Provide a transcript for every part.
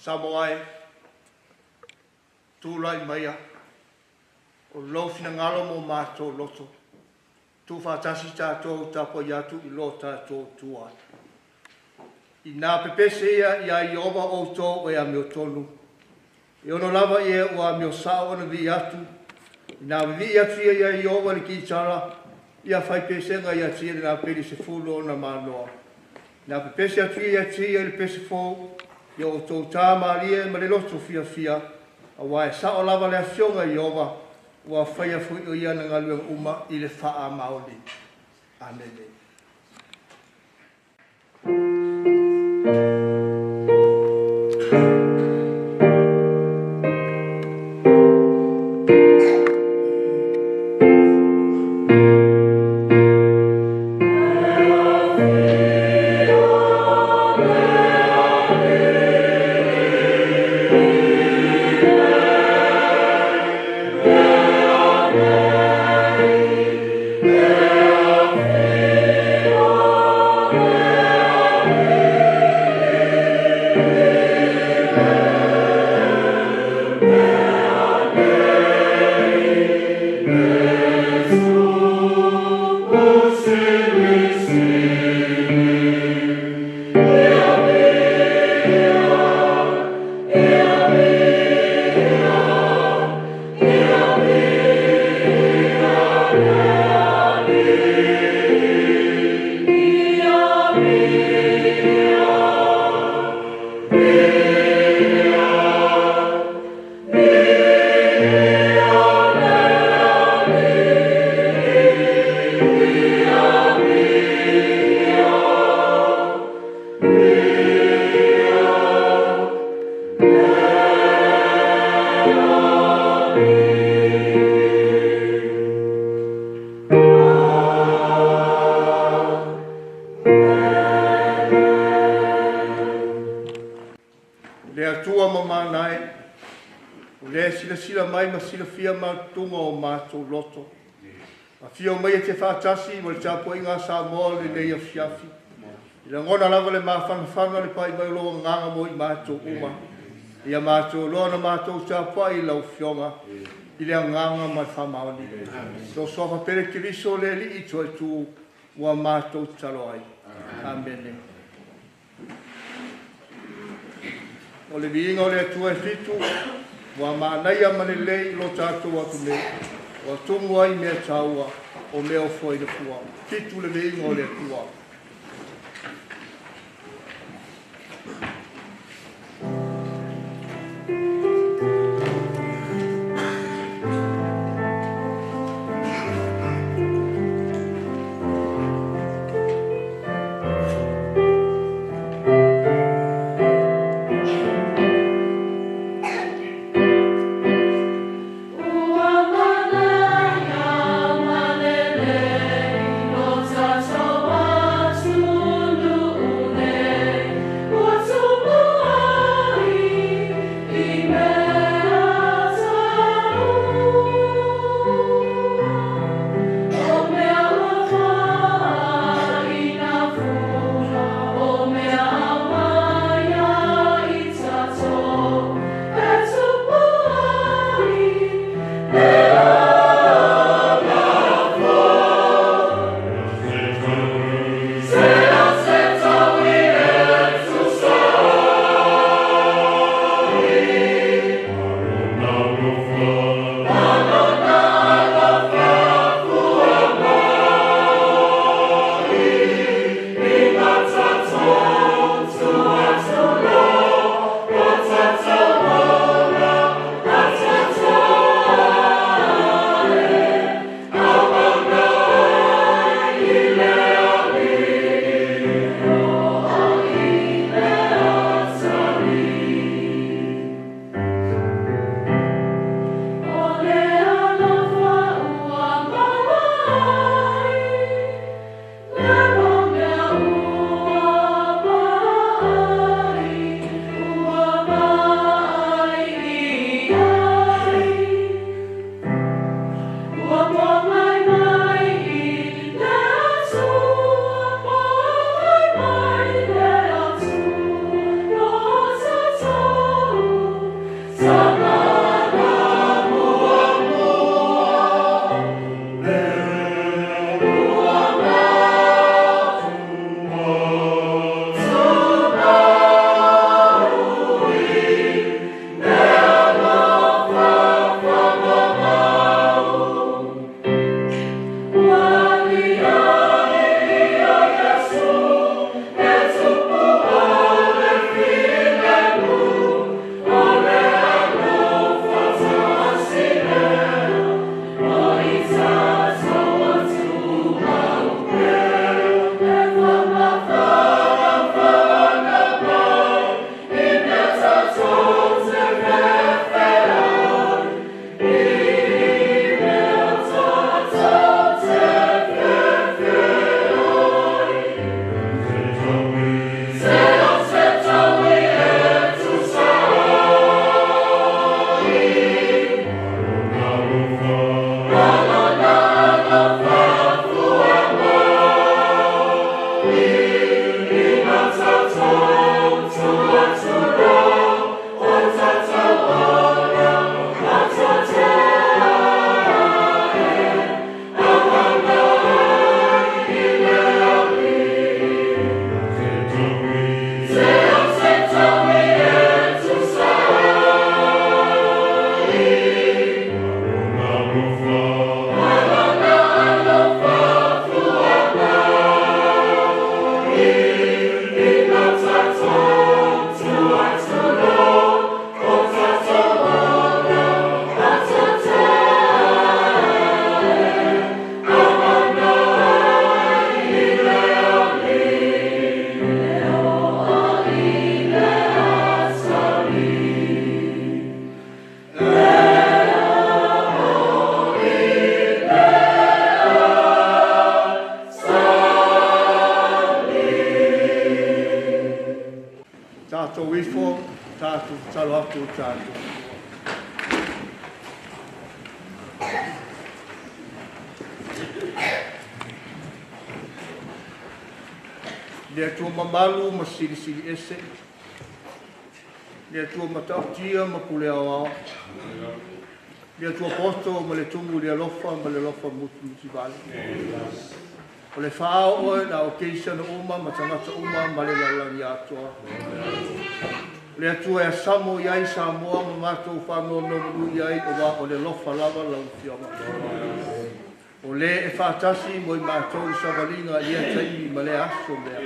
Samoa e, tulai maia, o lou finagalo mo matou loto, tuufaatasi tatou tapuai atu i lo tatou Atua. Ina pepese ia iā Ieova outou e amiotonu, e ono lava ia ua amio sao ona vivii atu, ina vivii atu ia iā Ieova i le kitara, ia fai pesega ia te ia le napeli 10 ona manoa. Ina pepese atu ia ia te ia i le pese fou, ia outou tā malie ma le loto fiafia, aua e sao lava le afioga i Ieova, ua faia foi o ia na galuega uma i le faamaoni. Amene. Le Atua mamana e, o le silasila mai ma silafia mautuga o matou loto. Afio mai e te faatasi ma le tapuaiga a Samoa lenei afiafi. I lagona lava le mafanafana le pai mai o lou agaga mo i matou uma. Ia matou loa na matou tapuai i lau Afioga i le agaga ma le faamaoni. Lou suafa pele Keriso le Alii Toaitu ua matou tatalo ai. Amene. O le viiga o le Atua e fitu, ua manaia ma lelei lo tatou atu nei, ua tumu ai mea taua o mea o foe i le fua. Fitu le viiga o le Atua. Ua manaia ma lelei lo tatou. matou ifo, tatou tatalo atu i tatou Atua. Le Atua mamalu ma silisili ese, le Atua matautia ma pule aoao, le Atua poto ma le tumu i le alofa ma le alofa musumutivale. O le faaao oe la o keisano uma ma tagata uma ma le lalolagi atoa. O le Atua e asamo i ai Samoa ma matou faanonomanu i ai auā o le alofa lava lau Afioga. O le e faatasi mo i matou i savaliga i lea taimi ma lea aso mea.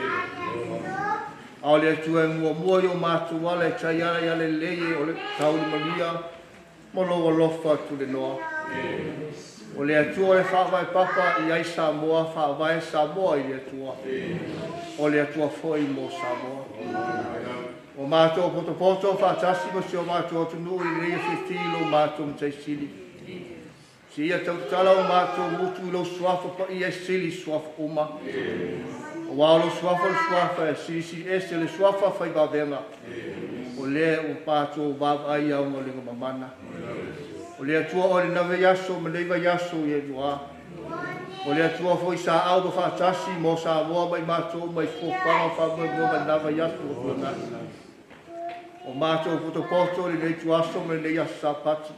A o le Atua e muamua i o matou ala e taiala i ala lelei e o le taulimalia ma lou alofa tulenoa. O le Atua o le faavae papa i ai Samoa, faavae Samoa i le Atua. O le Atua foi mo Samoa. O matou potopoto faatasi ma si o matou atunuu i lenei afiafi i lo matou Matai Sili. Se ia tautatala o matou gutu i lou suafa paia e sili suafa uma. Auā o lou suafa o le suafa e silisili ese le suafa faivavega. O lea ua matou vaavaai i aogalega mamana. O le Atua o le na vaiaso ma nei vaiaso i elua. O le Atua foi sa au ma faatasi mo Samoa ma i matou mai fuafuaga o faamoemoega i na vaiaso ua tuanai. O matou potopoto i lenei ituaso ma lenei aso Sapati.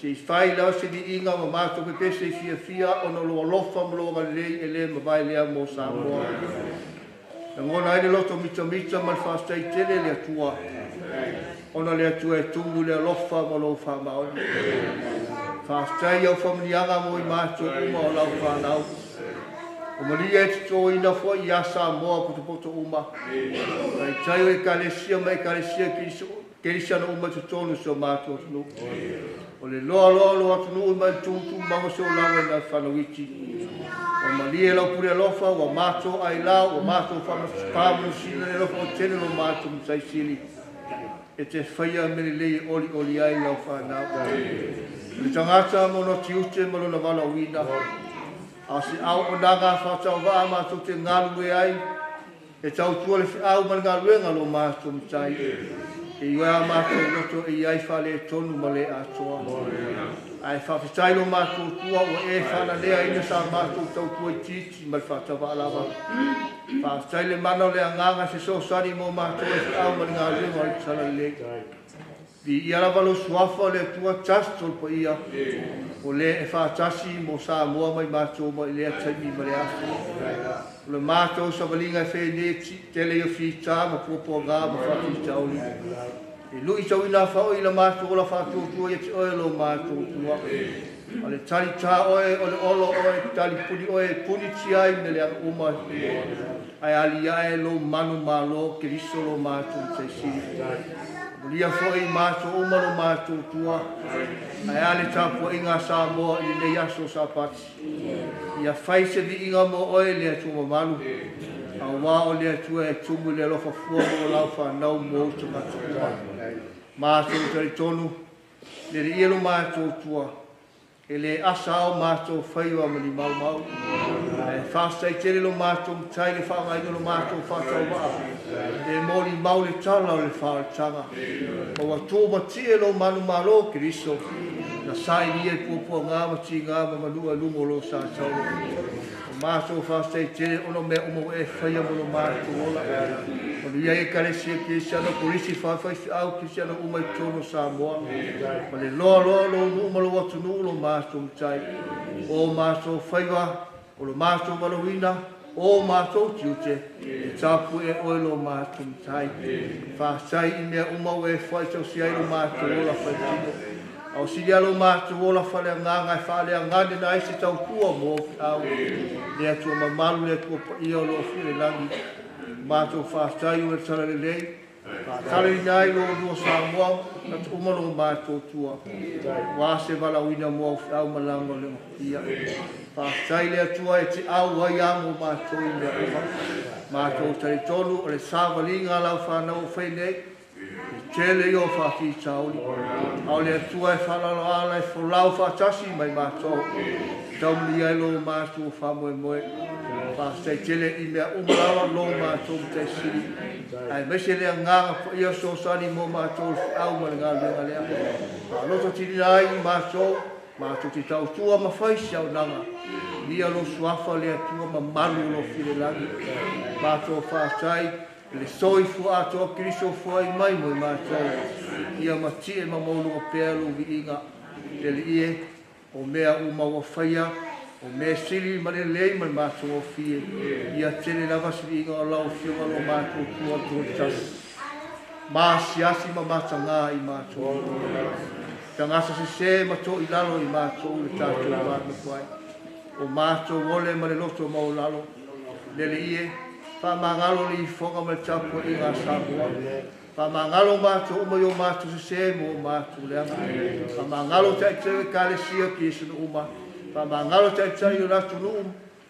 Se i fai lava se viiga ma matou pepese i fiafia ona o lou alofa ma lou agalelei e le mavae lea mo Samoa. Lagona ai le loto mitamita ma le faafetai tele le Atua, ona le Atua e tumu i le alofa ma lou faamaoni. Faafetai au faamanuiaga mo i matou uma o lau fanau. O malia e totoina foi ia Samoa potopoto uma. Taitai o Ekalesia ma Ekalesia kerisiano uma i totonu o si o matou atunuu. O le loa loa o lou atunuu mai le tumutumu se olaga i nai fanauiti. Ua malie lau pule alofa, ua matou ailao, ua matou faamanusina le alofa o tele lo matou Matai Sili. E te faia mea lelei e olioli ai lau fanau. O le tagata ma ona tiute ma lona valaauina. A o se auaunaga faatauvaa matou te galulue ai, e tautua le feau ma le galuega lo matou Matai. E ioe a matou loto e i ai faaletonu ma le atoa. Ae faafetai lo matou Atua ua e faanaleaina sa matou tautua itiiti ma le faatavaa lava. Faafetai le mana o le agaga se fesoasoani mo matou e feau ma le galuega o le talalelei. Viia lava lou suafa o le Atua tasi tolu paia, o le e faatasi mo Samoa mai matou mai lea taimi ma le aso. O le matou savaliga e fai nei tele i o fita ma puapuaga ma faafitauli. E lui tauina fao i la matou ola faatuatua ia te oe lo matou Atua. O le tali tā oe, o le olo oe, tali puni oe, puni tia ai me le aga uma. Ae ali ae lo manu malo, Keriso lo matou Matai Sili. Manuia foi matou uma lo matou Atua. Ae a le tapuaiga a Samoa i lenei aso Sapati. Ia fai se viiga mo oe le Atua mamalu. Auā o le Atua e tumu i le alofa fua mo lau fanau mo ou tagata uma. Matou talitonu, le alii e lo matou Atua, e le asa ao matou faiva ma ni maumau. Ae faafetai tele lo matou Matai le faaaogaina o lo matou faatauvaa e molimau le tala o le faaolataga. Ma ua tumatie lo manumalo Keriso, na sailia i puapuaga ma tiga ma manua i luga o lo sa taolo. O matou faafetai tele ona o mea uma ua e faia mo lo matou ola. Manuia ai Ekalesia Kerisiano, Polisi faifeau Kerisiano uma i totonu o Samoa. Ma le loa loa o lou nuu ma lou atunuu lo matou Matai. O matou faiva, o lo matou valaauina, o matou tiute, e tapu e oe lo matou Matai. Faafetai i mea uma ua e faitausia ai lo matou ola faitino. A o sili lo matou ola faaleagaga e faaleagane ai se tautua mo feau. Le Atua mamalu, le Atua paia o lo o fia i le lagi. Matou faafetai o le talalelei. Faatalaina ai lo lua Samoa, na uma lo matou Atua. Ua se valaauina mo au feau ma laga o le paia. Faafetai le Atua e te au ai a mo matou i mea uma. Matou talitonu o le savaliga lau fanau o fai nei. E tele ia o faafitauli. A o le Atua e faaaloaloala e folau faatasi mai matou, taumanuia ai lo matou faamoemoe. Faafetai tele i mea uma lava lo matou Matai Sili, aemaise le agaga paia fesoasoani mo matou le feau ma le galuega lea. Faalototilina ai i matou, matou te tautua ma fai se auaunaga. Ia lou suafa le Atua mamalu o lou filelagi. Matou faafetai i le soifua atoa o Keriso foai mai mo i matou. Ia matie ma maualuga pea lou viiga. Le Alii e, o mea uma ua faia, o mea sili ma le lelei ma le matagofie. Ia tele lava se viiga o lau Afioga lo matou Atua Toatasi. Maasiasi ma mataga i matou. Tagata sese ma toilalo i matou le tatou vanonofo ai. O matou ole ma le loto maualalo. Le Alii e, faamagalo le ifoga ma le tapuaiga a Samoa. Faamagalo matou uma i o matou sese ma o matou leaga. Faamagalo taitai o Ekalesia Keriseano uma. Faamagalo taitai o le atunuu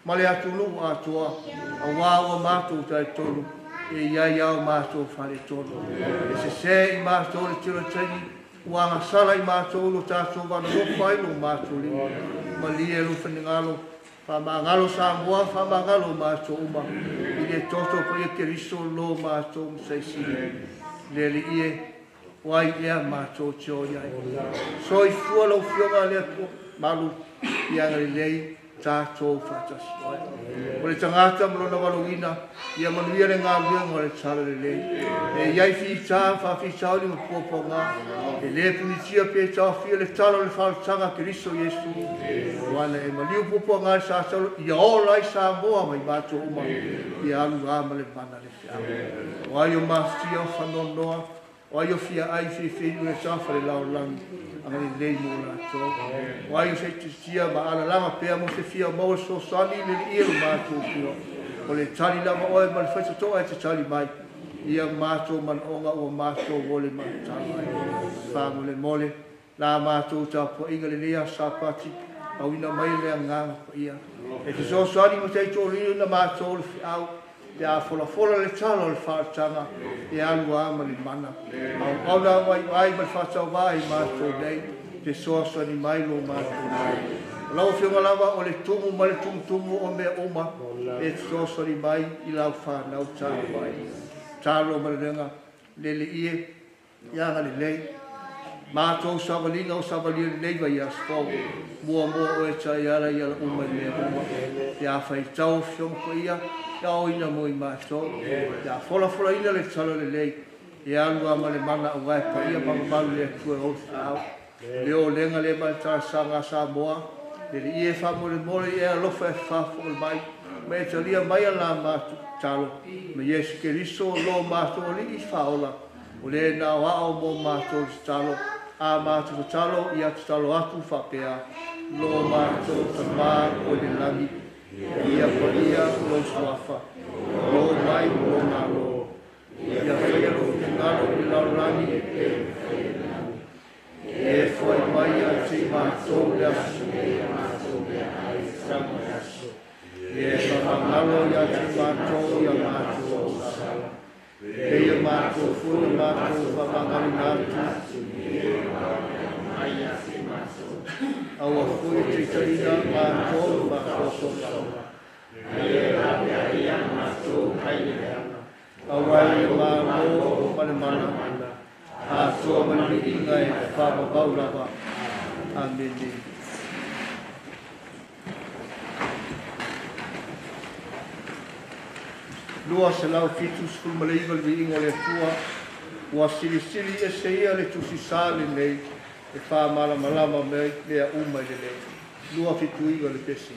ma le atunuu atoa, auā ua matou talitonu e i ai ao matou faaletonu. E sese i matou le tele o taimi, ua agasala i matou lo tatou vanonofo ai lo matou lima. Malie lou finagalo, faamagalo Samoa, faamagalo matou uma i le toto paia Keriso lo matou Matai Sili. Le Alii e, o ai ea matou te o i ai. Soifua lau Afioga le Atua malu ia agalelei tatou faatasi ai. O le tagata ma lona valaauina, ia manuia le galuega o le talalelei. E i ai fita, faafitauli ma puapuaga, e le punitia pe taofia le tala o le faaolataga a Keriso Iesu. Ua na e maliu puapuaga i sa taulo, ia ola ai Samoa mai matou uma, ia alu a ma le mana le feau. O ai o mafatia o faanoanoa, o ai o fia ai feifei le tafa le laolagi, agalelei mo latou. O ai o seititia ma alalaga pea mo se fia maua fesoasoani le alii e lo matou Atua. O le tali lava oe ma le faitotoa e te tali mai, ia matou manaoga ua matou ole matatalo ai. Faamolemole, la matou tapuaiga lenei aso Sapati, auina mai le agaga paia. E fesoasoani ma taitoalina na matou le feau, pe a folafola le tala o le faaolataga, e alu a ma le mana. Auauna vaivai ma le faatauvā i matou nei, fesoasoani mai lo matou nei. O lau Afioga lava o le tumu ma le tumutumu o mea uma, e fesoasoani mai i lau fanau tapuai. Talo ma le lega, le Alii e, ia agalelei. Matou savaliga o savalia lenei vaiaso fou. Muamua oe taiala i ala uma i mea uma. Pe a faitau Afioga paia, ia aoina mo i matou. Pe a folafolaina le tala lelei, e alu a ma le mana auā e paia ma mamalu le Atua e ou feau. Le olega le ma le talosaga a Samoa, le Alii e faamolemole i e alofa e faafofoga mai, ma e talia mai a la matou tatalo, ma Iesu Keriso lo matou Alii faaola, o le na o ao mo matou tatalo, a matou tatalo ia tatalo atu faapea, lo matou Tamā o i le lagi, ia paia lou suafa, lo mai lo malo, ia faia lou finagalo i le lalolagi e pei ona faia i le lagi. E foai mai ia te i matou le aso, e faamagalo ia te matou ia matou ausala, e ia matou foi o matou faamagalina atu, aua foi e taitaiina matou faasoasoaga. Auā le Malo ma le mana, atoa ma le viiga e faavavau lava. Amene. 279 le viiga o le Atua, ua silisili ese ia le tusi sa lenei, e faamalamalama mai mea uma i lelei. 279 le pesi.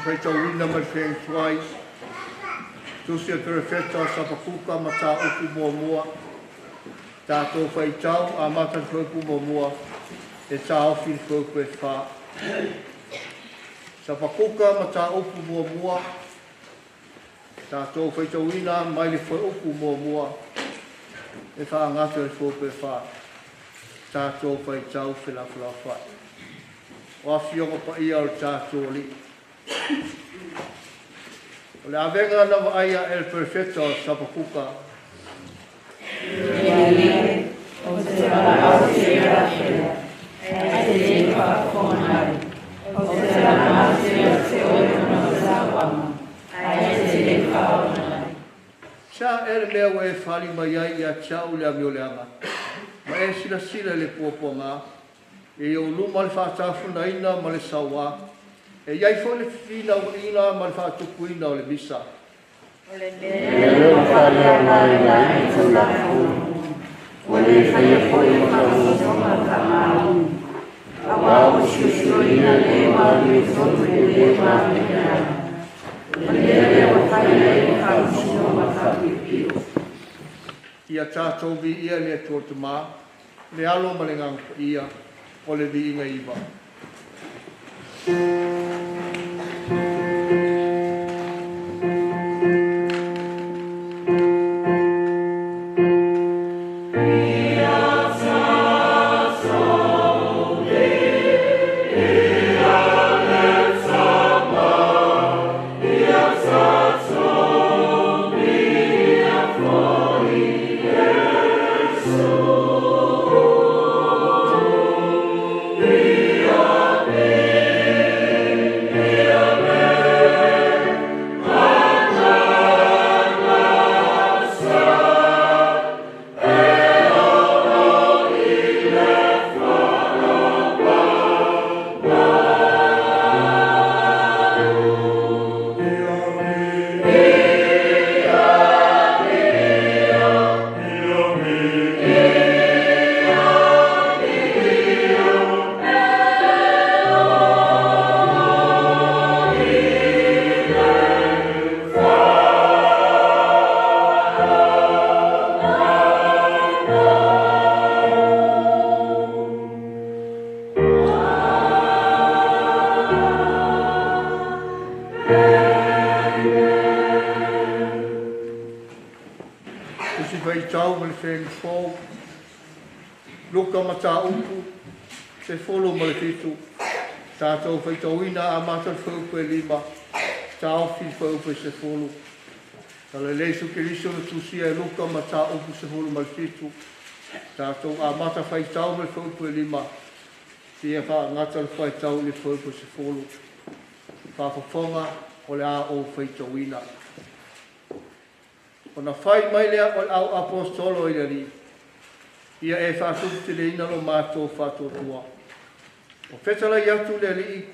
faitauina mai le Feagaiga Tuai, Tusi a le Perofeta o Sapakuka mataupu muamua, tatou faitau amata le fuaiupu muamua e taofi le fuaiupu e 4. Sapakuka mataupu muamua, tatou faitauina mai le fuaiupu muamua e faagata le fuaiupu e 4. Tatou faitau felafolafoai. O afioga paia o le tatou Alii. O le avega na vaaia e le Perofeta o Sapakuka. E Alii, ou te valaau te ia te, ae te le faafofoga mai. Ou te laga atu ia te oe ona o sauaga, ae te le faaola mai. Sa ea le mea ua e fali mai ai ia te au le amioleaga, ma e silasila i le puapuaga, e i ou luma le faatafunaina ma le sauā, e i ai foi le fefinauaiga ma le faatupuina o le misa. O le mea ua faaleaogaina ai le Tulafono, ua le faia foi le faamasinoga faamaoni, aua ua siosioina le ma amiotonu i le le manaia. O le mea lea ua fai ai le faamasinoga faapiopio. Ia tatou viia le Atua Tama, le Alo ma le Agaga Paia, o le viiga iva. Tusi faitau ma le Feagaiga Fou, Luka mataupu 17, tatou faitauina amata le fuaiupu e 5, taofi le fuaiupu e 10. Talalelei Iesu Keriso na tusia e Luka mataupu 17, tatou amata faitau ma le fuaiupu e 5, seia faagata le faitau i le fuaiupu e 10. Faafofoga o le a ou faitauina. Ona fai mai lea o le au apostolo i le Alii, ia e faatuputeleina lo matou faatuatua. O fetalai atu le Alii,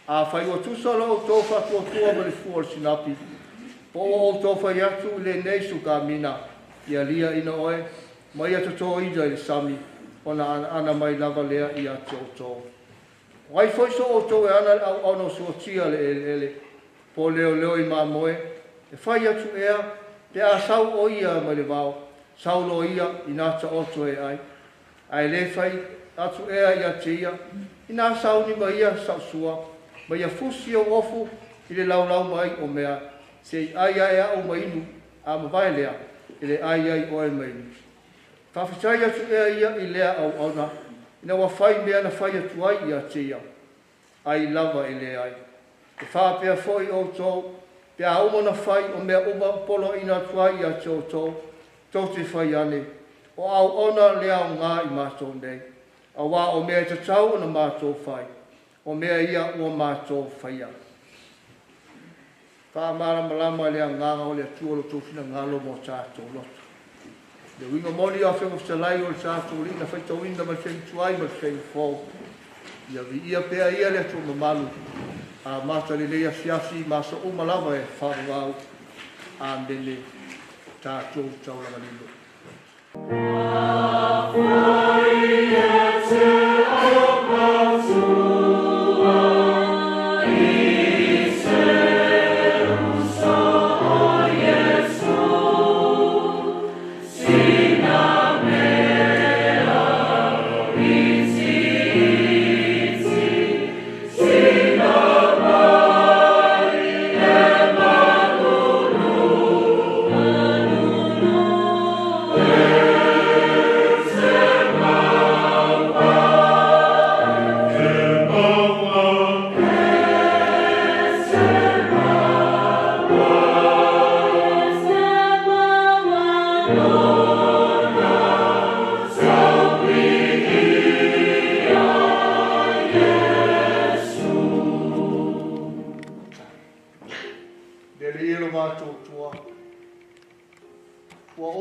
afai ua tusa lo outou faatuatua ma le fua o le sinapi, po ua outou fai atu i lenei sukamina, ia liaina oe, ma ia totoina i le sami, ona anaana mai lava lea ia te outou. O ai foi so outou e ana le auauna o suatia le eleele, po leoleo i mamoe, e fai atu ea, pe a sau o ia mai le vao, sau loa ia ina taoto e ai. Ae le fai atu ea ia te ia, ina sauni mai ia sausua, ma ia fusi ou ofu i le laulau mai o mea, se i ai ae au ma inu, a mavae lea, e le ai ai oe ma inu. Faafetai atu ea ia i lea auauna, ina ua fai mea na fai atu ai ia te ia, ai lava e leai. E faapea foi outou, pe a uma na fai o mea uma poloaiina atu ai ia te outou, tou te fai ane, o auauna le aoga i matou nei, aua o mea e tatau ona matou fai, o mea ia ua matou faia. Faamalamalama le agaga o le Atua lo outou finagalo mo tatou loto. Le uiga moni o Afioga Fetalai o le tatou Alii na faitauina ma le Feagaiga Tuai ma le Feagaiga Fou. Ia viia pea ia le Atua mamalu, amata lelei afiafi ma aso uma lava e faavavau. Amene. Tatou taulagalilo. Afai e te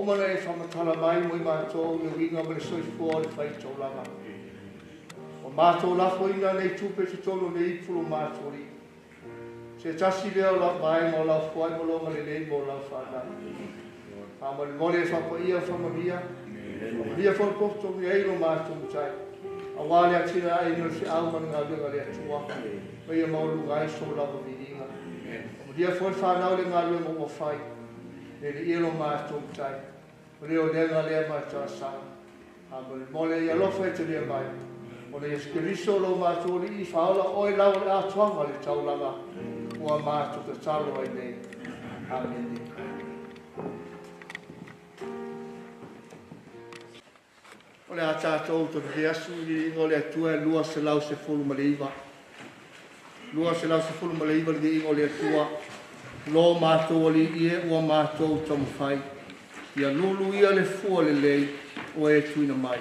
uma ona e faamatala mai mo i matou le uiga ma le soifua o le faitaulaga. Ua matou lafoina nei tupe i totonu o nei ipu o lo matou Alii. Se tasi lea o lau vaega o lau foai ma lou agalelei mo lau fanau. Faamolemole e faapaia ma faamanuia, faamanuia foi le pototogi ai lo matou Matai, aua le atinaeina o le feau ma le galuega a le Atua, ma ia maualuga ai so lava viiga. Faamanuia foi le fanau i le galuega ua fai, le ia lo matou Matai, o le olega lea ma le talosaga. Faamolemole ia alofa e talia mai, ona Iesu Keriso lo matou Alii faaola oe lau o le atoaga o le taulaga ua matou tatalo ai nei. Amene. O le a tatou totofi asu i le viiga o le Atua e 219. 219 le viiga o le Atua. Lo matou Alii e ua matou taumafai. Ia lulu ia le fua lelei o e tuuina mai.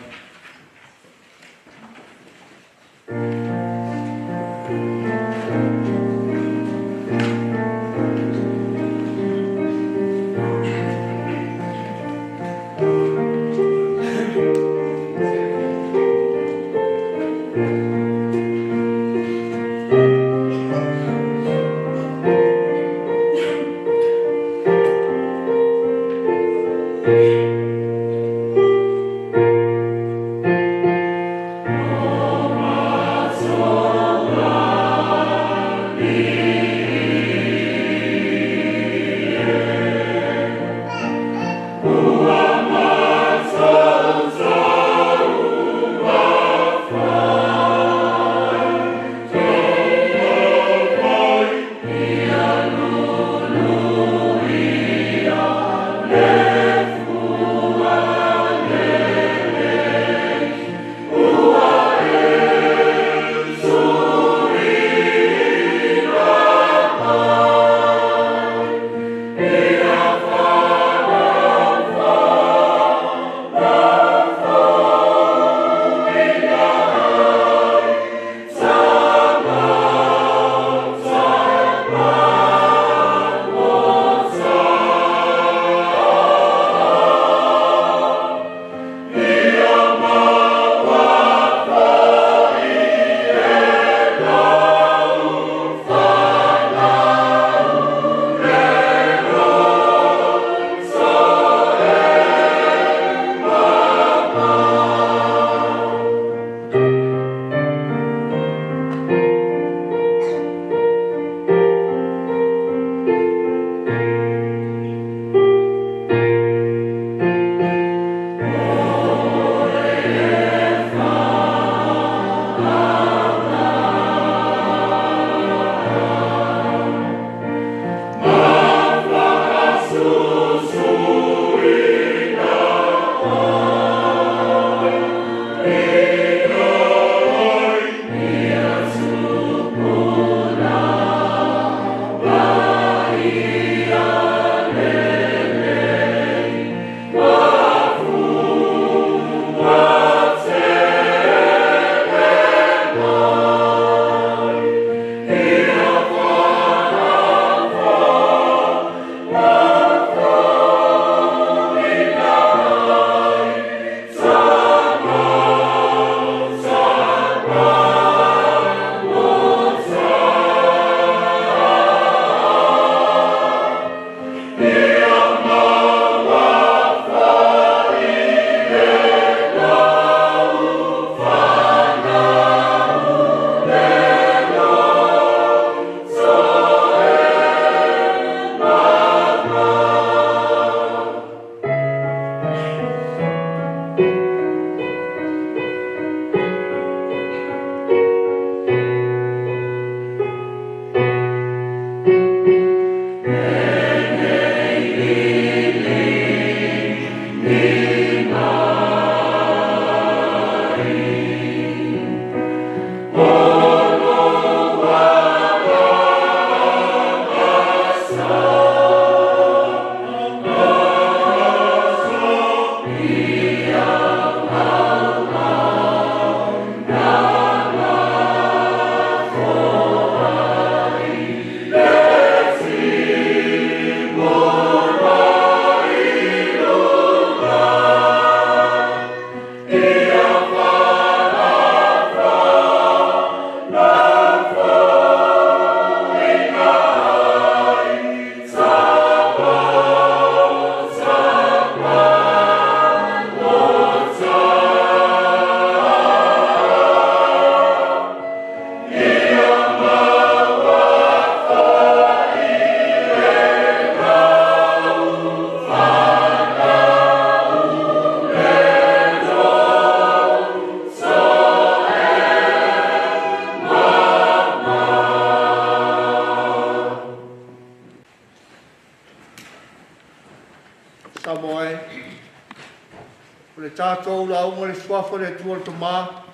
tatou lauga i le Suafa o le Atua le Tama,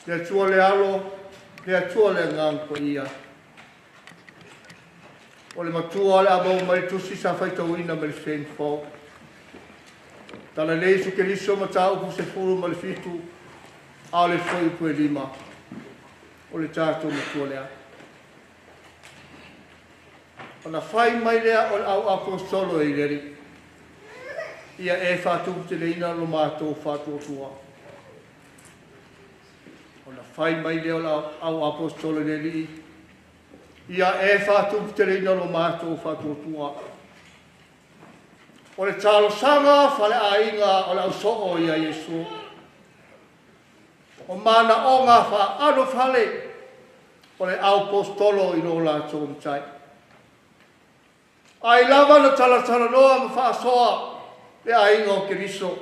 le Atua le Alo, le Atua le Agaga Paia. O le matua o le a maua mai le tusi sa faitauina mai le Saint Paul. Talalei Iesu Keriso mataupu 17 a o le fuaiupu e 5 o le tatou matua lea. Ona fai mai lea o le au aposetolo e i le Alii, Ia e faatuputeleina lo matou faatuatua. Ona fai mai lea o le au aposetolo i le Alii, Ia e faatuputeleina lo matou faatuatua. O le talosaga faaleaiga o le ausoo ia Iesu. O manaoga faaanofale o le aupostolo i lo latou matai. Ai lava na talatalanoa ma faasoa le aiga o Keriso.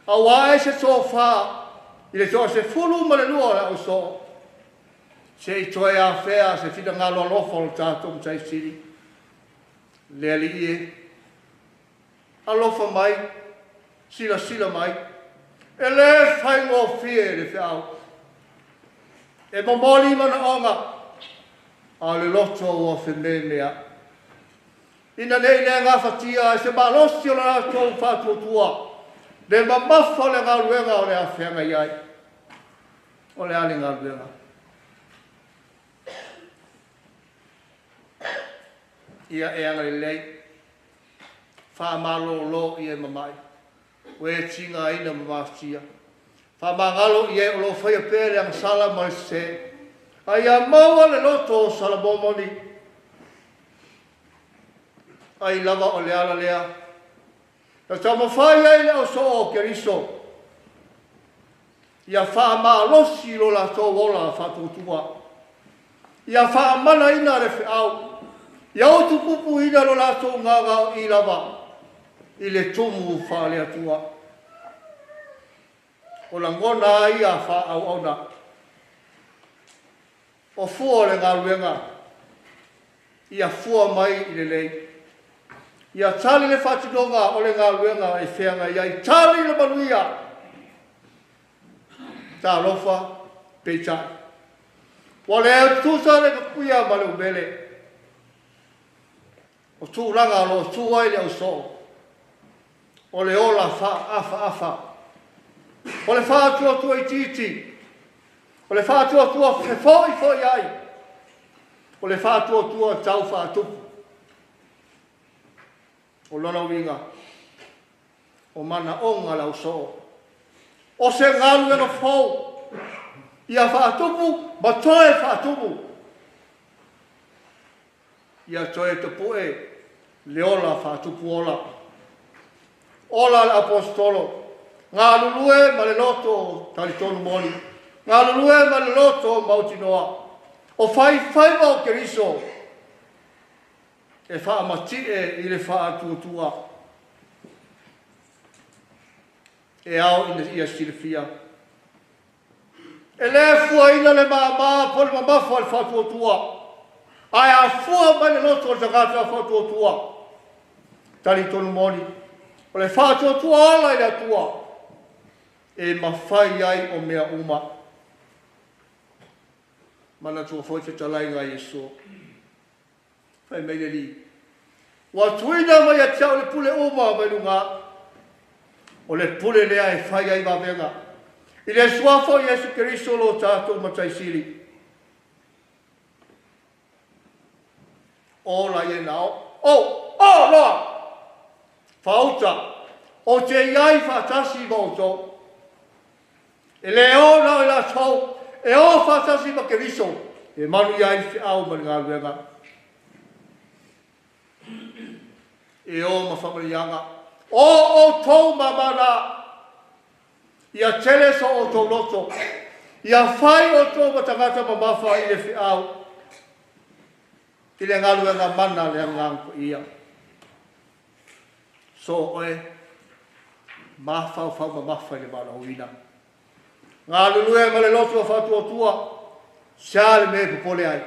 Auā e se tofa i le 12 o le ausoo. Se i toe afea se finagalo alofa o le tatou Matai Sili. Le Alii e, alofa mai, silasila mai, e le faigofie le feau. E momoli manaoga, a o le loto ua fememea'i. Ina ne i le gafatia e se malosi o le latou faatuatua, le mamafa o le galuega o le a feagai ai. O le a le galuega? Ia e agalelei, faamalolo i e mama'i, ua e tigaina ma mafatia. Faamagalo i e o lo o faia pea le agasala ma le sese, a ia maua le loto o Salamomoni. Ai lava o le ala lea na taumafai ai le ausoo o Keriso ia faamalosi lo latou ola faatuatua, ia faamanaina le feau, ia utupupuina lo latou gagao'i lava i le tumu faale-Atua. O lagona ai ia faaauauna. O fua o le galuega, ia fua mai i lelei. Ia tali le faatinoga o le galuega e feagai ai, tali le manuia. Talofa, peitai. Ua le tutusa le kapuia ma le umele. O tulaga o lo o tu ai le ausoo, o le ola faaafaafa, o le faatuatua itiiti, o le faatuatua fefoifoiai ai, o le faatuatua tau faatupu. O lona uiga, o manaoga le ausoo, o se galuega fou, ia faatupu ma toe faatupu. Ia toe tapue le ola faatupu ola. Ola le aposetolo, galulue ma le loto talitonu moni, galulue ma le loto mautinoa, o faifaiva o Keriso, e faamati'e i le faatuatua. E ao ina ia silafia. E le fuaina le māmā po o le mamafa o le faatuatua, ae a fua mai le loto o le tagata faatuatua, talitonu moni, o le faatuatua ola i le Atua, e mafai ai o mea uma. Manatua foi fetalaiga a Iesu. Fai mai le Alii, Ua tuuina mai ia te au le pule uma mai luga. O le pule lea e fai ai vavega. I le Suafa o Iesu Keriso lo tatou Matai Sili. Ola ia na o, o, o loa! Faauta, ou te i ai faatasi ma outou. E le o na o i latou, e o faatasi ma Keriso, e manuia ai le feau ma le galuega. E o ma faamanuiaga, o outou mamana, ia tele so outou loto, ia fai outou ma tagata mamafa i le feau, i le galuega mana le Agaga Paia. So oe, mafaufau mamafa i le valaauina. Galulue ma le loto o faatuatua, sea le mea e popole ai,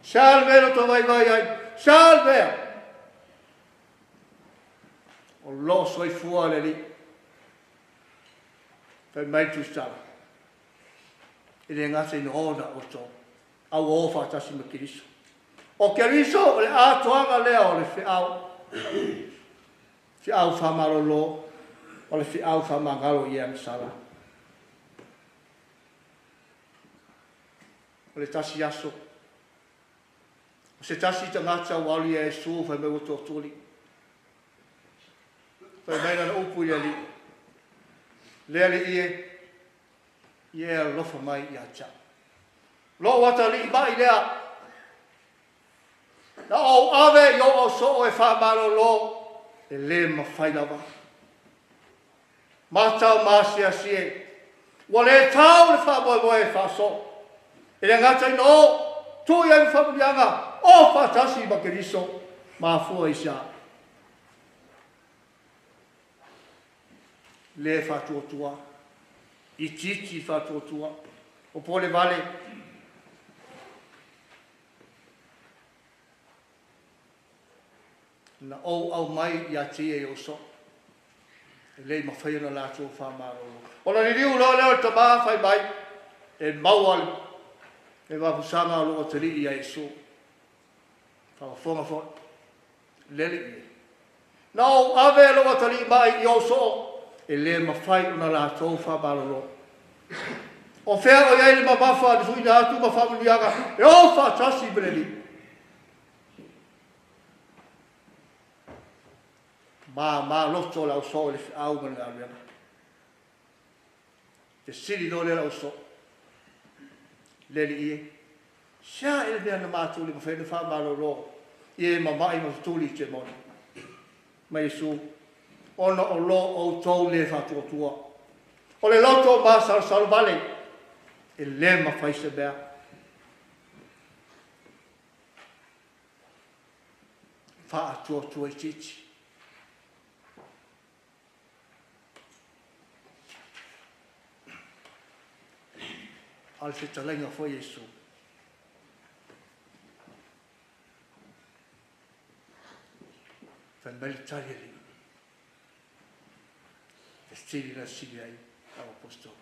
sea le mea e loto vaivai ai, sea le mea. O loo soifua le Alii. Fai mai le Tusitala, E le gata ina o na outou, a ua o faatasi ma Keriso. O Keriso o le atoaga lea o le feau, feau faamalolo, o le feau faamagalo i e agasala. O le tasi aso, o se tasi tagata ua alu ia Iesu fai mai ua tootuli. Fai mai lana upu i le Alii, Le Alii e, ia e alofa mai ia te au. Lou atalii mai lea, na ou ave i ou ausoo e faamalolo, e le mafai lava. Mata ma asiasi e, ua le tau le faamoemoe e faasoo. E le gata ina o, tuu i ai ma faamanuiaga, o faatasi ma Keriso, mafua i se a? Le faatuatua, itiiti faatuatua, o pole vale. Na ou aumai ia te ia i ou soo, e le i mafai ona latou faamalolo. Ona liliu loa lea o le tama fai mai, e maua le mapusaga o lou atalii ia Iesu. Faafofoga foi, le Alii e. Na ou ave lou atalii mai i ou soo, e le mafai ona latou faamalolo. O fea o i ai le mamafa na tuuina atu ma faamanuiaga e o faatasi ma le Alii? Māmā loto le ausoo i le feau ma le galuega. Fesili loa lea le ausoo, Le Alii e, sea e le mea na matou le mafai ona faamalolo i e mama'i ma tutuli i temoni? Ma Iesu, Ona o lo outou le faatuatua. O le loto masalosalo vale, e le mafai se mea. Faatuatua itiiti. A o le fetalaiga foi a Iesu. Fai mai le tali a le Alii. Fesili na sili ai au apostolo.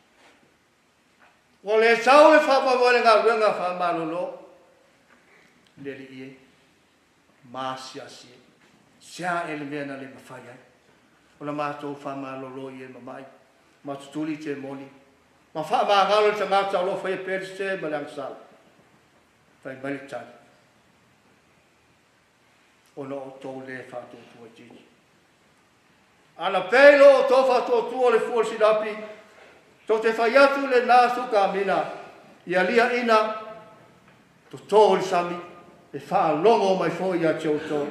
Ua le sau le faamoemoe le galuega faamalolo. Le Alii e, ma asiasi e. Sea e le mea na le mafai ai. Ona matou faamalolo i e mamai, ma tutuli temoni, ma faamagalo le tagata o lo o faia pea le sese ma le agasala. Fai mai le tali, ona o outou le faatuatua itiiti. Ana pei lo outou faatuatua o le fua o le sinapi, tou te fai atu i lena suka amina, ia liaina, toto i le sami, e faalogo mai foi ia te outou.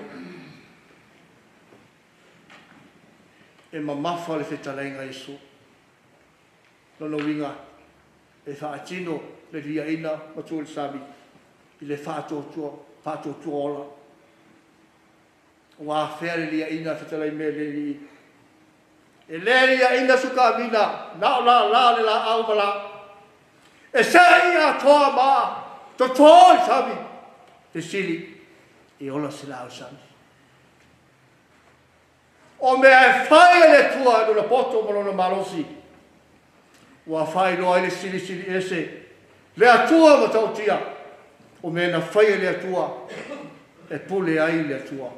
E mamafa le fetalaiga a Iesu. Lona uiga, e faatino le liaina ma tu i le sami i le faatuatua, faatuatua ola. Ua afea le liaina fetalai mea le alii. E le liaina sukaamina, na o lala le laau ma la. E sei atoa ma toto i sami. Fesili, e ola se laau sami. O mea e fai e le Atua i lona poto ma lona malosi, ua faailoa ai le Silisili Ese, le Atua matautia. O mea na fai e le Atua, e pule ai le Atua.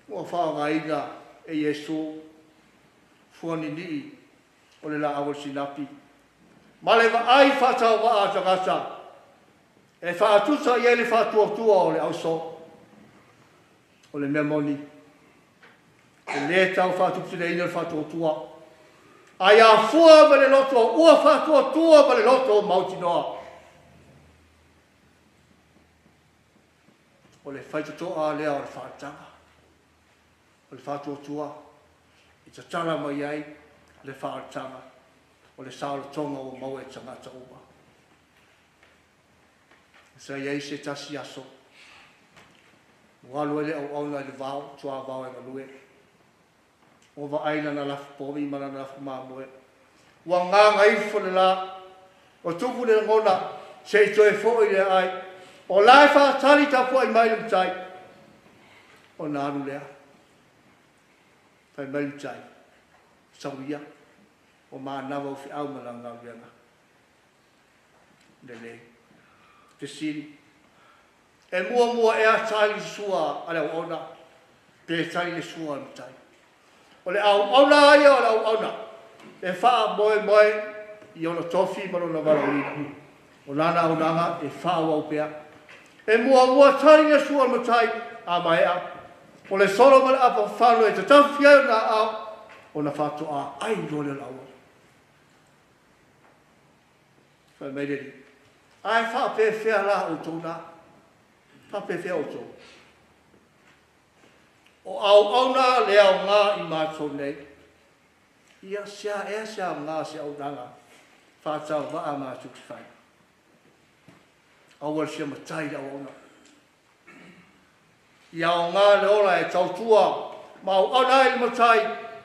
Ua faaaogaina e Iesu fuaninii o le laau o le sinapi ma le vaai faatauvaa a tagata e faatusa i ai le faatuatua o le ausoo. O le mea moni, e le tau faatuputeleina le faatuatua, ae afua mai le loto ua faatuatua ma le loto mautinoa. O le faitotoa lea o le faaolataga, o le faatuatua i tatala mai ai le faaolataga, o le saolotoga ua maua e tagata uma. Sa i ai se tasi aso, ua alu ai le auauna i le vao, tuavao e galue. Ua vaai lana lafo povi ma lana lafo mamoe. Ua gagaifo le la, ua tupu le lagona, se i toe foi le aai. O la e faatali tapuai mai le matai. Ona alu lea. Fai mai le matai, Sau ia, ua manava au feau ma lau galuega. Lelei. Fesili, E muamua ea tali le sua a le auauna pe tali le sua a le matai? O le auauna lava ia o le auauna e faamoemoe i ona tofi ma lona valaauina. O lana auaunaga e faaauau pea. E muamua tali le sua a le matai a maea, o le solo ma le apafafano e tatafi ai ona aao ona faatoa ai loa lea o le auauna. Fai mai le Alii, Ae faapefea la outou na? Faapefea outou? O auauna le aoga i matou nei. Ia, sea ea se aoga o se auaunaga faatauvaa matou te fai? Aua le fia matai i le auauna. Ia aoga le ola e tautua ma auauna ai le Matai,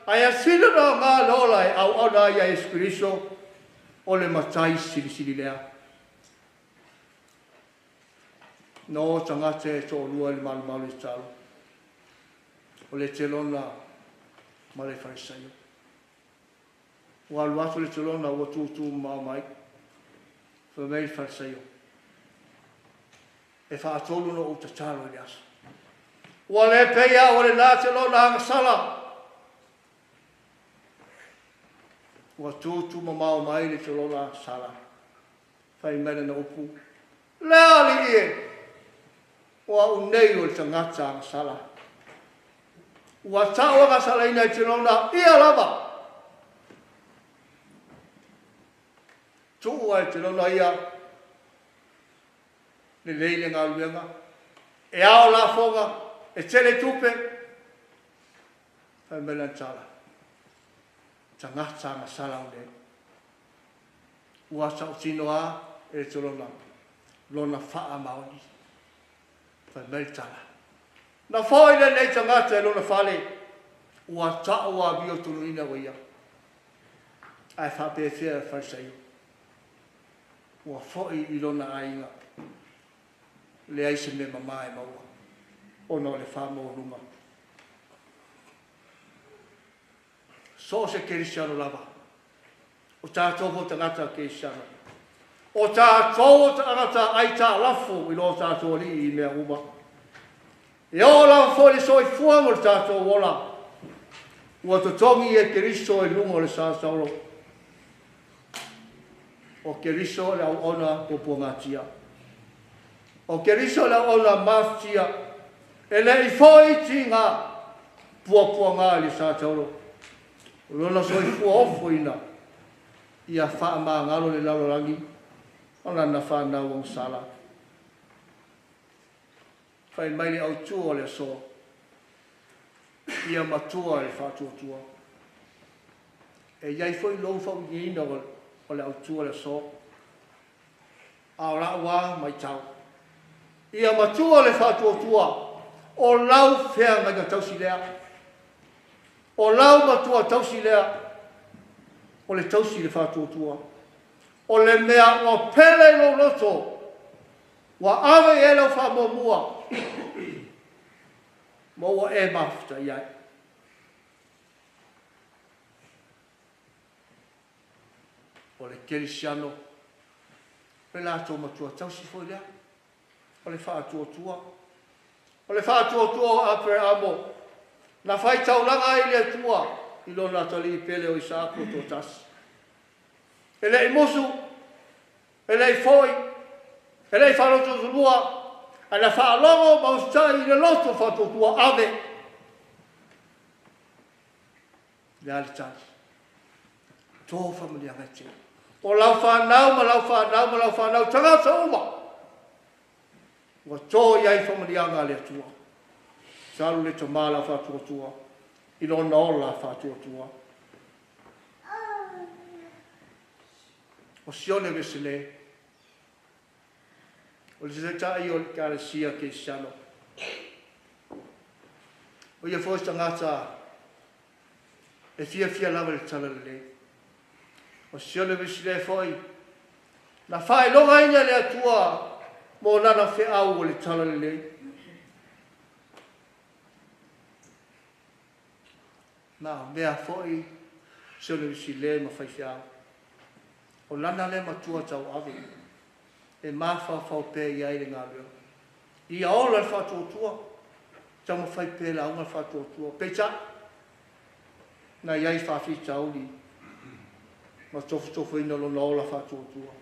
ae ia sili ona aoga le ola e auauna ai ia Iesu Keriso, o le Matai Silisili lea. Na o tagata e toalua i le malumalu i tatalo, o le Telona ma le Farisaio. Ua alu atu le Telona ua tūtū mamao mai, fai mai le Farisaio, E faatolu ona ou tatalo i le aso. Ua le pei au o lena te lona agasala. Ua tutu mamao mai le tolona agasala. Fai mai lana upu, Le Alii e, o au nei o le tagata agasala. Ua tau agasalaina e te lona ia lava. Tuu ai te lona ia Lelei le galuega, e ao lafoga, e tele tupe. Fai mai lana tala, tagata agasala au nei. Ua tautino a e le tolona lona faamaoni. Fai mai le tala, na foi lenei tagata i lona fale, ua tau amiotonuina ua ia. Ae faapefea le Farisaio? Ua foi i lona aiga, leai se mea mama e maua ona o le faamaualuga. So o se kerisiano lava, o tatou foi tagata kerisiano, o tatou o tagata aitalafu i lo tatou Alii i mea uma. E oo lava foi le soifua mo le tatou ola, ua totogi e Keriso i luga o le sa saolo. O Keriso le auauna puapuagatia. O Keriso le auauna mafatia. E le i foi tiga puapuaga i le sa taolo. O lona soifua ofoina ia faamagalo le lalolagi ma lana fanau agasala. Fai mai le autu o le aso, ia matua i le faatuatua. E i ai foi lou fauigiaina o le autu o le aso, a o la'u a maitau. Ia matua le faatuatua, o lau feagaiga tausi lea. O lau matua tausi lea, o le tausi i le faatuatua. O le mea ua pele i lou loto, Ua ave i ai lau faamuamua ma ua e mafuta i ai. O le kerisiano, o le latou matua tausi foi lea, o le faatuatua. O le faatuatua o Aperamo, na faitaulaga ai i le Atua i lona atalii pele o Isaako toatasi. E le i musu, e le i foi, e le i faalototolua, ae na faalogo ma usitai i le loto faatuatua ave. Le a le tali? To faamanuiaga e tele. O lau fanau ma lau fanau ma lau fanau tagata uma ua to i ai faamanuiaga a le Atua. Talu le tama la faatuatua i lona ola faatuatua. O Sione Wesele, o le Taitai o le Ekalesia Kerisiano. O ia foi se tagata e fiafia lava i le talalelei. O Sione Wesele foi, na faailogaina e le Atua mo lana feau o le talalelei. Na mea foi Sione Niu ma faifeau. O lana lea matua tauave e mafaufau pea i ai le galuega. Ia ola le faatuatua, taumafai pea lauga le faatuatua. Peitai, na i ai faafitauli ma tofotofoina lona ola faatuatua.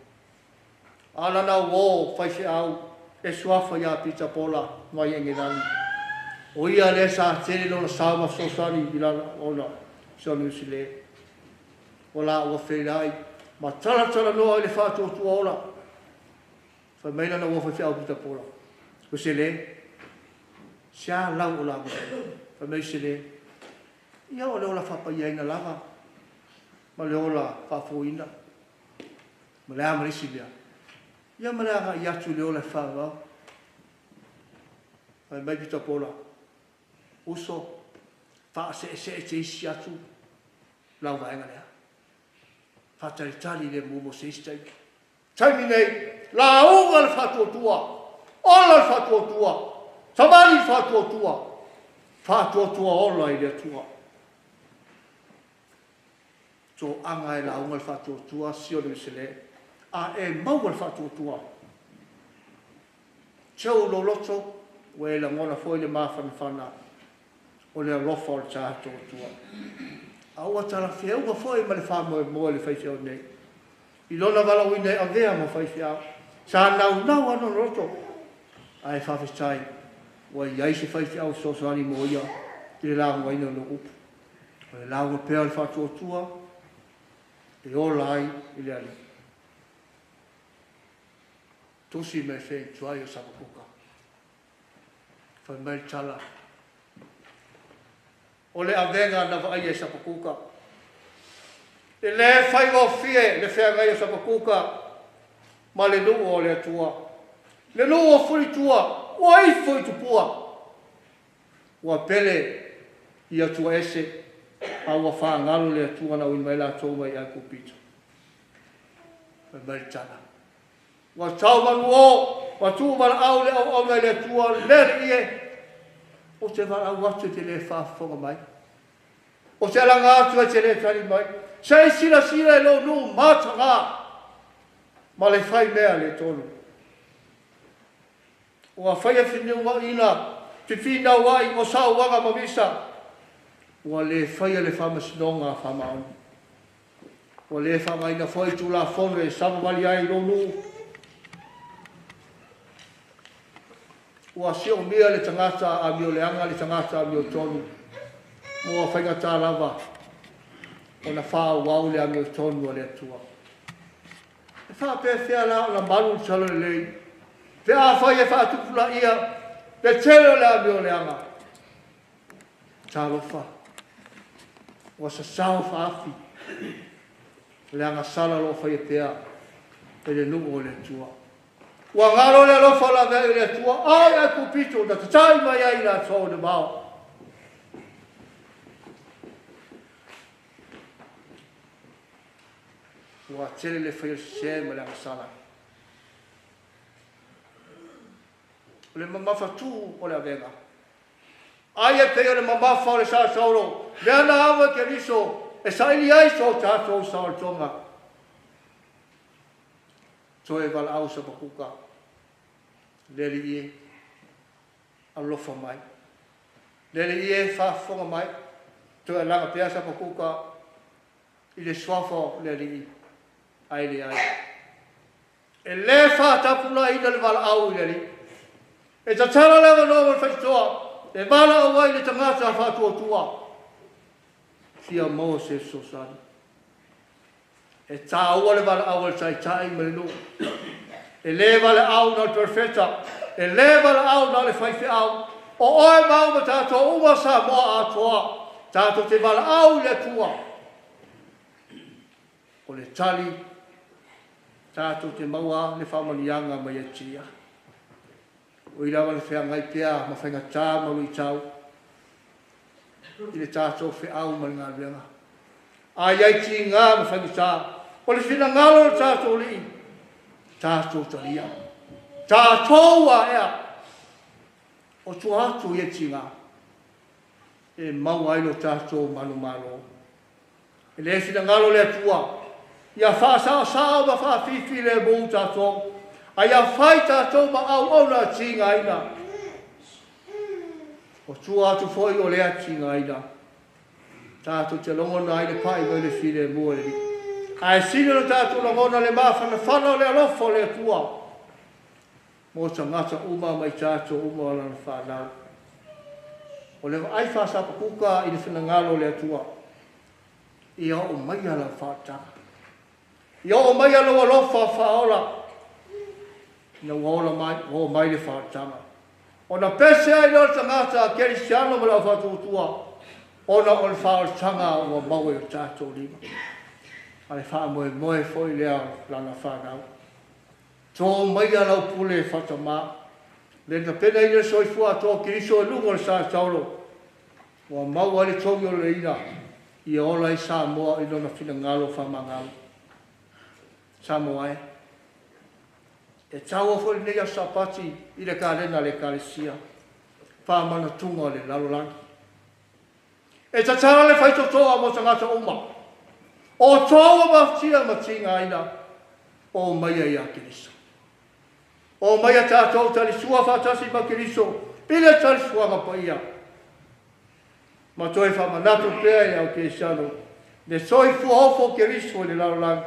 A lana uō faifeau e suafa ia Pita Pola mai Engelani. O ia lea sa tele lona sao ma fesoasoani i lana ona Sione Niu Sile. Ua la ua feiloai ma talatalanoa i le faatuatua ola. Fai mai lana uo faifeau Pita Pola. O se le, se a lau o lauga. Fai mai se le, ia o le ola faapaiaina lava ma le ola faafuina. Ma le a ma le isi mea. Ia ma le agai atu i le ola e faaauau. Fai mai Pita Pola, uso, faaseesee te isi atu lau vaega lea. Faatalitali le mumu se isi taimi. Taimi nei, lauga le faatuatua, ola le faatuatua, savali le faatuatua, faatuatua ola i le Atua. Toaga e lauga le faatuatua, Sione Niu a e maua le faatuatua. Teu lo loto, ua e lagona foi le mafanafana o le alofa o le tatou Atua. A ua talafeauga foi ma le faamoemoe le faifeau nei. I lona valaauina e avea ma faifeau. Sa naunau lava lona loto. Ae faafetai, ua i ai se faifeau fesoasoani mo ia i le laugaina o lona upu. O le lauga pea o le faatuatua e ola ai i le Alii. Tusi mai feituai o Sapakuka. Fai mai le tala. O le avega na vaaia e Sapakuka. E le faigofie le feagai o Sapakuka ma le nuu o le Atua. Le nuu o Fulitua, ua ifo i tupua. Ua pele i Atua ese, a ua faagalo le Atua na auina mai latou mai Aikupito. Fai mai le tala. Ua tau manuō, ua tuu valaau le auauna i le Atua, le Alii e, o te valaau atu e te le faafofoga mai. O te alaga atu e te le tali mai. Se i silasila i lou nuu mataga ma le fai mea le tonu. Ua faia finiuaina, fifinau ai o sauaga ma visa. Ua le faia le faamasinoga faamaoni. Ua le faaaogaina foi Tulafono e savavali ai lou nuu. Ua siomia le tagata amioleaga le tagata amiotonu. Ua faigata lava ona faaauau le amiotonu a le Atua. E faapefea la ona malu le talalelei. Pe afai e faatupulaia le tele o le amioleaga. Talofa, ua sasao faafi le agasala o lo o faia pea e le nuu o le Atua. Ua galo le alofa o le avea i le Atua, ai Aikupito na tatai mai ai latou i le mao. Ua tele le faia o le sese ma le agasala. O le mamafatu o le avega. Ai e pei o le mamafa o le sasaolo, lea na ava e Keriso, e saili ai so tatou saolotoga. Toe valaau Sapakuka, le Alii e, alofa mai. Le Alii e, faafofoga mai. Toe alaga pea Sapakuka i le suafa o le Alii, ae leai. E le faatapulaaina le valaau i le Alii. E tatala le avanoa ma le faitotoa, e valaau ai le tagata faatuatua. Fia maua se fesoasoani. E tāua le valaau a le taitai ma le nuu. E le valaau na o le perofeta, e le valaau na o le faifeau. O oe ma au ma tatou uma Samoa atoa, tatou te valaau i le Atua. O le tali, tatou te maua le faamanuiaga mai ia te ia. O i lava le feagai pea ma faigata ma luitau i le tatou feau ma le galuega. A i ai tiga ma faigata, o le finagalo o le tatou Alii, tatou talia. Tatou aea, o tua atu ia tiga, e maua ai lo tatou manumalo. E lē finagalo le Atua ia faasaosao ma faafifilemu tatou, a ia fai tatou ma auauna tigaina. O tua atu foi o lea tigaina, tatou te logona ai le pai mai le filemu e le Alii. Ae sili ona tatou lagona le mafanafana o le alofa o le Atua mo tagata uma ma i tatou uma o Lana fanau. O le vaai faasapakuka i le finagalo o le Atua, ia oo maia lau faaolataga, ia oo maia lou alofa faaola, ina ua ola mai, oo mai le faaolataga. Ona pese ai lea o le tagata kerisiano ma le aufaatuatua, ona o le faaolataga ua maua i o tatou lima. A le faamoemoe foi lea o Lana fanau. Tō maia lau pule faatamā, le tapena i le soifua atoa o Keriso i luga o le sa taolo, ua maua ai le togi o le ina, ia ola ai Samoa i lona finagalo faamagalo. Samoa e, e taua foi lenei aso Sapati i le kalena a le Ekalesia, faamanatuga o le lalolagi. E tatala le faitotoa mo tagata uma, o tou ua mafatia ma tigaina, o maia ia Keriso. O maia tatou talisua faatasi ma Keriso i le talisuaga paia. Ma toe faamanatu pea i le au kerisiano le soifua ofo o Keriso i le lalolagi.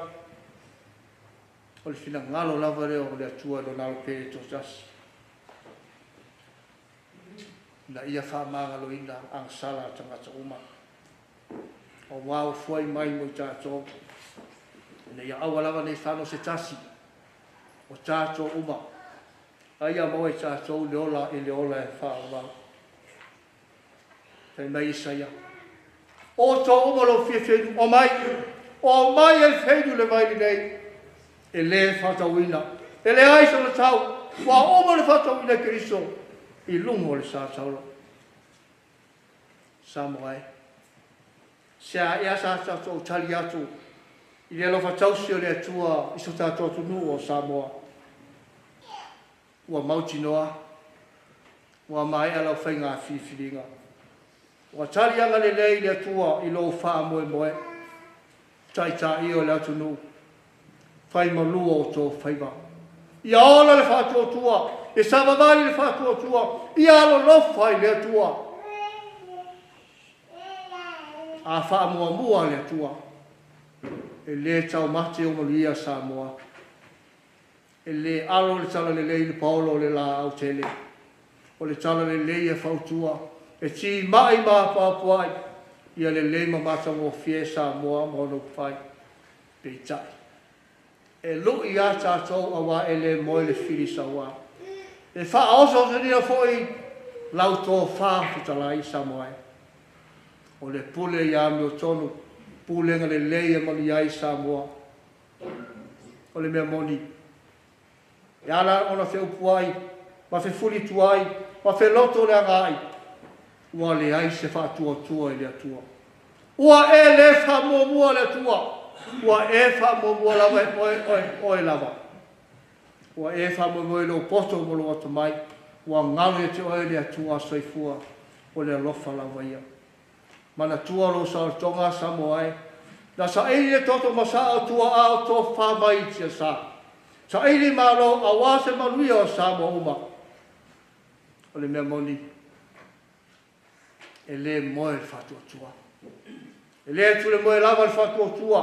O le finagalo lava lea o le Atua i Lona Alo Pele toatasi, ina ia faamagaloina agasala a tagata uma, auā ua fuai mai mo i tatou, ina ia aua lava nei fano se tasi o tatou uma, a ia maua e tatou le ola i le ola e faaauau. Fai mai Isaia, O outou uma lou fia feinu, omai, omai e feinu le vai lenei, e lē faatauina, e leai sona tau, ua uma le faatauina e Keriso i luga o le sa taolo. Samoa e, se a ea sa tatou tali atu i le alofa tausi o le Atua i so tatou atunuu o Samoa? Ua mautinoa, ua maea lau faiga filifiliga. Ua tali agalelei le Atua i lou faamoemoe, taitai o le atunuu, fai malua o outou faiva. Ia ola le faatuatua, ia savavali le faatuatua, ia alolofa i le Atua. A faamuamua le Atua, e lē taumate o manuia Samoa. E lē alo le talalelei i le paolo o le laau tele. O le talalelei e fautua, e timai ma apoapoai, ia lelei ma matagofie Samoa ma ona upufai. Peitai, e lu'i lava tatou auā e lē moe le fili sauā. E faaosoosonina foi lau tofa fetalai Samoa e. O le pule ia amiotonu, pulega lelei e manuia ai Samoa. O le mea moni, e ala ona feupuai ma fefulituai ma feloto le agaai, ua leai se faatuatua i le Atua. Ua e lē faamuamua le Atua, ua e faamuamua lava e oe, oe, oe lava. Ua e faamoemoe i lou poto ma lou atamai, ua galo ia te oe le Atua soifua, o le alofa lava ia. Manatua lou saolotoga, Samoa e, na saili le toto ma saa o tuaa o tofa mai i tiasa. Saili malo auā se manuia o Samoa uma. O le mea moni, e lē moe le faatuatua. E lē tulemoe lava le faatuatua,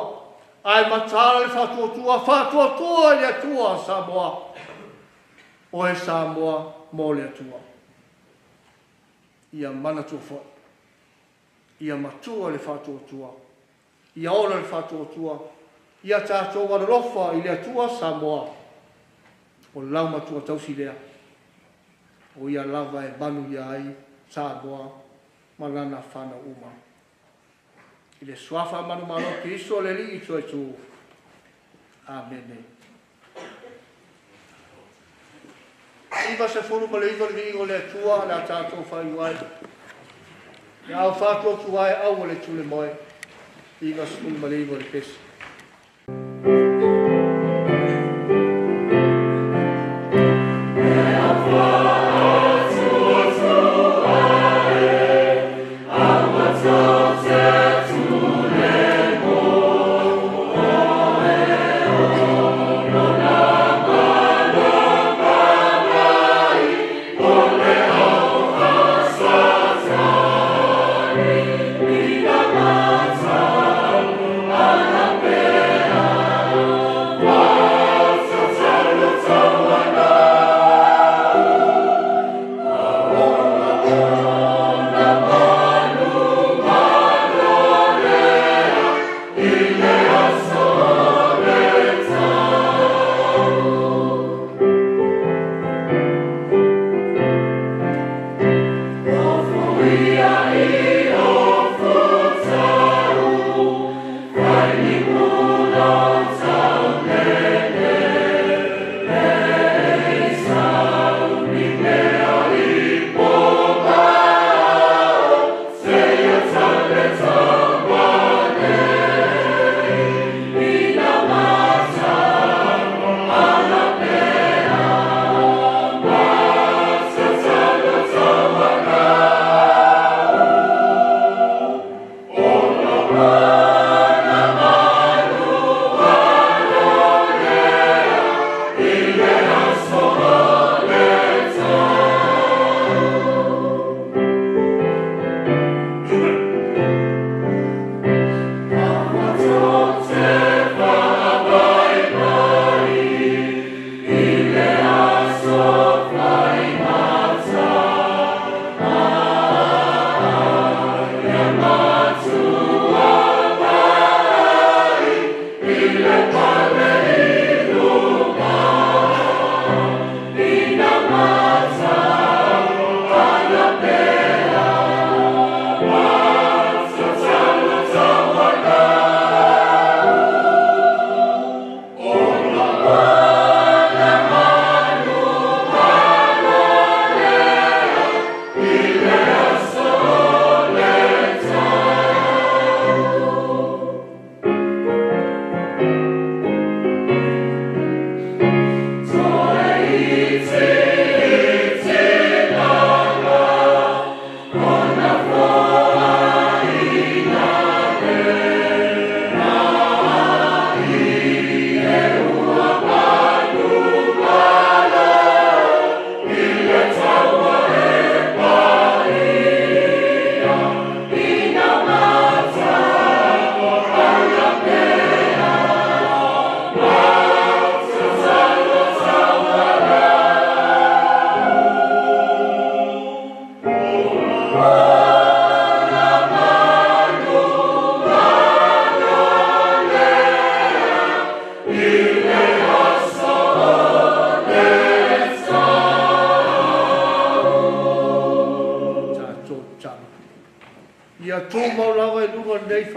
ae mataala le faatuatua, faatuatua i le Atua Samoa. Oe Samoa mo le Atua. Ia manatua foi, ia matua le faatuatua, ia ola le faatuatua, ia tatou alolofa i le Atua Samoa. O lau matua tausi lea, o ia lava e manuia ai Samoa ma lana fanau uma. I le suafa manumalo Keriso le Alii Toetu. Amene. 99 le viiga o le Atua o le a tatou faaiu ai. Le au faatuatua e aua le tulemoe. 99 le pese.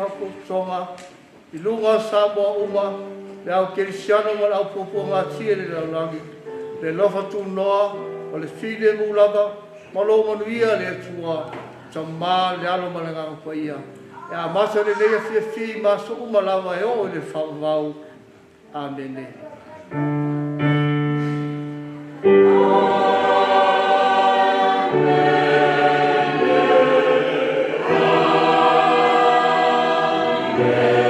faapotopotoga i luga o Samoa uma, le au kerisiano ma le au puapuagatia i le lalolagi, le alofa tunoa o le filemu lava ma lou manuia le Atua, Tama, le Alo ma le Agaga Paia. E amata lenei afiafi ma aso uma lava e oo i le faavavau. Amene. Amen.